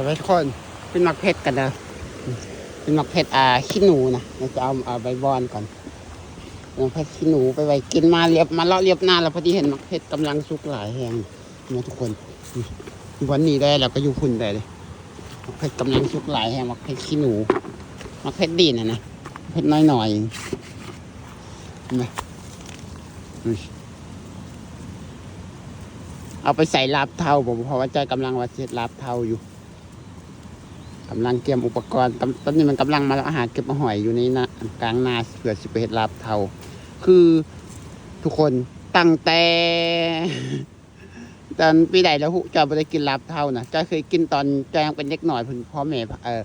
ໄປທຸກຄົນ ກິນໝາກເຜັດກັນເດີ. ກິນໝາກເຜັດ ອ່າ ຂີ້ໜູນະ. ດຽວຈະເອົາ ເອົາໃບບອນກ່ອນ. ໝາກເຜັດຂີ້ໜູໄປໄວ້ກິນ. ມາລຽບ ມາເລາະລຽບນາແລ້ວ ພໍດີເຫັນໝາກເຜັດກຳລັງສຸກຫຼາຍແຮງເນາະທຸກຄົນ. ຢູ່ບ່ອນນີ້ໄດ້ ແລ້ວກໍຢູ່ພຸ້ນໄດ້ເດ້. ໝາກເຜັດກຳລັງສຸກຫຼາຍແຮງ. ໝາກເຜັດຂີ້ໜູ ໝາກເຜັດດິນຫັ້ນນະ ເຜັດນ້ອຍໆ ເຫັນບໍ່? ເອົາໄປໃສ່ລາບເທົາບໍ? ເພາະວ່າຈ້ອຍກຳລັງວ່າຊິເຮັດລາບເທົາຢູ່. ກຳລັງກຽມອຸປະກອນ. ຕອນ ຕອນນີ້ມັນກຳລັງມາຫາເກັບຫອຍຢູ່ໃນນາ ກາງນາ ເພື່ອຊິໄປເຮັດລາບເທົາ. ຄືທຸກຄົນ ຕັ້ງແຕ່ ຕອນປີໃດແລ້ວ ຮູ້ ຈ້ອຍບໍ່ໄດ້ກິນລາບເທົານະ. ຈ້ອຍເຄີຍກິນຕອນຈ້ອຍຍັງເປັນເດັກນ້ອຍພຸ້ນ ພໍ່ແມ່ ເອີ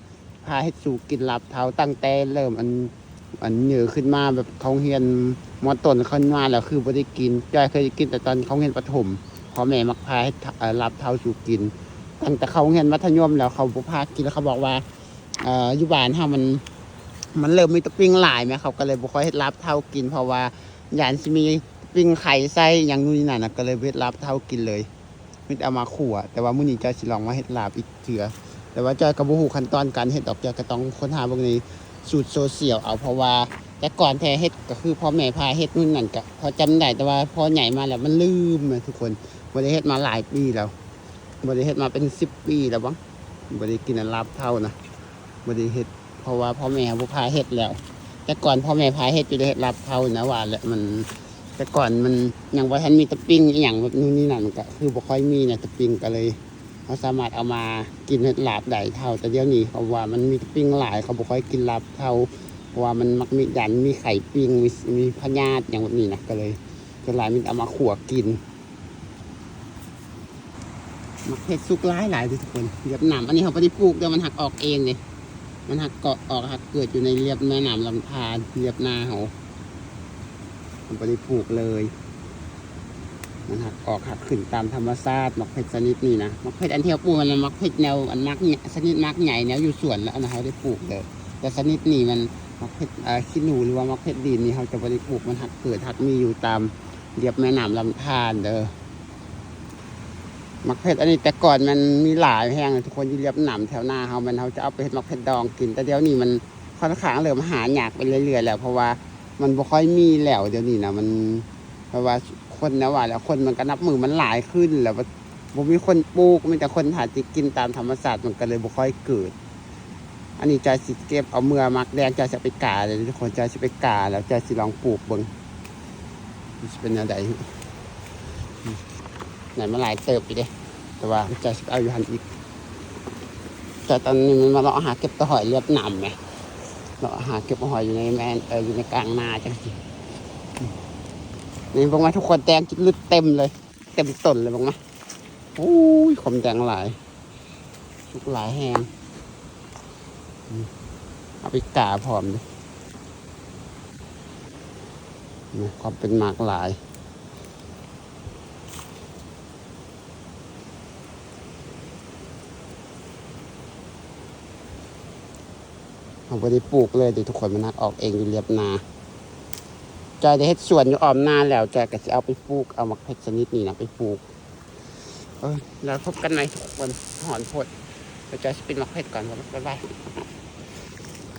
ພາເຮັດສູ່ກິນລາບເທົາ. ຕັ້ງແຕ່ເລີ່ມອັນ ອັນເຫຍີຂຶ້ນມາ ແບບເຂົ້າໂຮງຮຽນ ມໍຕົ້ນຂຶ້ນມາແລ້ວ ຄືບໍ່ໄດ້ກິນ. ຈ້ອຍເຄີຍໄດ້ກິນແຕ່ຕອນເຂົ້າໂຮງຮຽນປະຖົມ ພໍ່ແມ່ມັກພາເຮັດ ເອີ ລາບເທົາສູ່ກິນ. ຕັ້ງແຕ່ເຂົ້າໂຮງຮຽນມັດທະຍົມແລ້ວ ເຂົາບໍ່ພາກິນ ເຂົາບອກວ່າ ເອີ ຢູ່ບ້ານເຮົາມັນ ມັນເລີ່ມມີຕະປິງຫຼາຍແໝ່ ເຂົາກໍເລີຍບໍ່ຄ່ອຍເຮັດລາບເທົາກິນ ເພາະວ່າຢ້ານຊິມີຕະປິງໄຂ່ໃສ່ຫຍັງນູ້ນນີ້ນັ້ນນະ ກໍເລີຍບໍ່ເຮັດລາບເທົາກິນເລີຍ. ມີແຕ່ເອົາມາຂົ້ວ. ແຕ່ວ່າມື້ນີ້ຈ້ອຍຊິລອງມາເຮັດລາບອີກເທື່ອ ແຕ່ວ່າຈ້ອຍກໍບໍ່ຮູ້ຂັ້ນຕອນການເຮັດດອກ. ຈ້ອຍກໍຕ້ອງຄົ້ນຫາເບິ່ງໃນສູດໂຊຊຽວເອົາ ເພາະວ່າແຕ່ກ່ອນແທ້ເຮັດກໍຄືພໍ່ແມ່ພາເຮັດ ໜູ່ນນັ້ນກໍພໍຈຳໄດ້ ແຕ່ວ່າພໍໃຫຍ່ມາແລ້ວມັນລືມນະທຸກຄົນ. ບໍ່ໄດ້ເຮັດມາຫຼາຍປີແລ້ວ ບໍ່ໄດ້ເຮັດມາເປັນສິບປີແລ້ວບໍ ບໍ່ໄດ້ກິນອັນລາບເທົານະ. ບໍ່ໄດ້ເຮັດ ເພາະວ່າພໍ່ແມ່ເຮົາບໍ່ພາເຮັດແລ້ວ. ແຕ່ກ່ອນພໍ່ແມ່ພາເຮັດຢູ່ເດ້ ເຮັດລາບເທົານະ ວ່າແຫຼະ ມັນ ແຕ່ກ່ອນມັນຍັງບໍ່ທັນມີຕະປິງອີ່ຫຍັງແບບນູ້ນນີ້ນັ້ນ ມັນກະຄືບໍ່ຄ່ອຍມີນະຕະປິງ ກະເລີຍເຮົາສາມາດເອົາມາກິນເຮັດລາບໄດ້ເທົ່າ. ແຕ່ດຽວນີ້ເຂົາວ່າມັນມີຕະປິງຫຼາຍ ເຂົາບໍ່ຄ່ອຍກິນລາບເທົາ ເພາະວ່າມັນມັກມີ ຢ້ານມີໄຂ່ປິງ ມີ ມີພະຍາດຫຍັງແບບນີ້ນະ ກະເລີຍສ່ວນຫຼາຍມີແຕ່ເອົາມາຂົ້ວກິນ. ໝາກເຜັດສຸກຫຼາຍໆເດ້ທຸກຄົນ ວຽດນາມ. ອັນນີ້ເຮົາບໍ່ໄດ້ປູກເດີ ມັນຫັກອອກເອງເດ້ ມັນຫັກເກາະອອກ ຫັກເກີດຢູ່ໃນລຽບແມ່ນ້ຳລຳທານ ລຽບນາເຮົາ ເຮົາບໍ່ໄດ້ປູກເລີຍ ມັນຫັກອອກ ຫັກຂຶ້ນຕາມທຳມະຊາດ. ໝາກເຜັດຊະນິດນີ້ນະ ໝາກເຜັດອັນທີ່ເຮົາປູກມັນໝາກເຜັດແນວ ອັນໝາກໃຫຍ່ ຊະນິດໝາກໃຫຍ່ແນວຢູ່ສວນ ແລ້ວອັນນັ້ນເຮົາໄດ້ປູກເດີ. ແຕ່ຊະນິດນີ້ມັນໝາກເຜັດ ເອີ ຂີ້ໜູ ຫຼືວ່າໝາກເຜັດດິນນີ້ ເຮົາຈະບໍ່ໄດ້ປູກ ມັນຫັກເກີດ ຫັກມີຢູ່ຕາມລຽບແມ່ນ້ຳລຳທານເດີ. ໝາກເຜັດອັນນີ້ແຕ່ກ່ອນມັນມີຫຼາຍແຮງທຸກຄົນ ຢູ່ລຽບນ້ຳແຖວນາເຮົາ ແມ່ນເຮົາຈະເອົາໄປເຮັດໝາກເຜັດດອງກິນ. ແຕ່ດຽວນີ້ມັນຄ່ອນຂ້າງເລີ່ມຫາຍາກໄປເລື້ອຍໆແລ້ວ ເພາະວ່າມັນບໍ່ຄ່ອຍມີແລ້ວ. ດຽວນີ້ນະ ມັນ ເພາະວ່າຄົນແນວວ່າແຫຼະ ຄົນມັນກໍນັບມື້ມັນຫຼາຍຂຶ້ນແລ້ວ ບໍ່ມີຄົນປູກ ມີແຕ່ຄົນຫາຊິກິນຕາມທຳມະຊາດ ມັນກໍເລີຍບໍ່ຄ່ອຍເກີດ. ອັນນີ້ຈອຍຊິເກັບເອົາເມືອໝາກແດງ ຈອຍຊິເອົາໄປກາເດີທຸກຄົນ ຈອຍຊິໄປກາ ແລ້ວຈອຍຊິລອງປູກເບິ່ງ ມັນຊິເປັນແນວໃດ. ໄດ້ມາຫຼາຍເຕີບຢູ່ເດ້ ແຕ່ວ່າຈອຍຊິໄປເອົາຢູ່ຫັ້ນອີກ. ແຕ່ຕອນນີ້ມັນມາເລາະຫາເກັບແຕ່ຫອຍລຽບນ້ຳແໝ່ ເລາະຫາເກັບຫອຍຢູ່ໃນແມ່ນ ເອີ ຢູ່ໃນກາງນາຈັ່ງຊີ້. ນີ້ເບິ່ງວ່າທຸກຄົນ ແຕງຈຸດລຶດເຕັມເລີຍ ເຕັມຕົ້ນເລີຍ ເບິ່ງມາ. ໂອ້ຍ ຄວາມແດງຫຼາຍ ສຸກຫຼາຍແຮງ ອາຟຣິກາພ້ອມເດ້. ນີ້ ຄວາມເປັນໝາກຫຼາຍ ເຮົາບໍ່ໄດ້ປູກເລີຍເດ້ທຸກຄົນ ມັນຫັກອອກເອງຢູ່ລຽບນາ. ຈອຍໄດ້ເຮັດສວນຢູ່ອ້ອມນາແລ້ວ ຈອຍກໍຊິເອົາໄປປູກ ເອົາໝາກເຜັດຊະນິດນີ້ນະໄປປູກ. ເອີ ແລ້ວພົບກັນໃໝ່ທຸກຄົນ ຮ້ອນໂພດ ດຽວຈອຍຊິປິ່ນໝາກເຜັດກ່ອນ ບາຍບາຍ.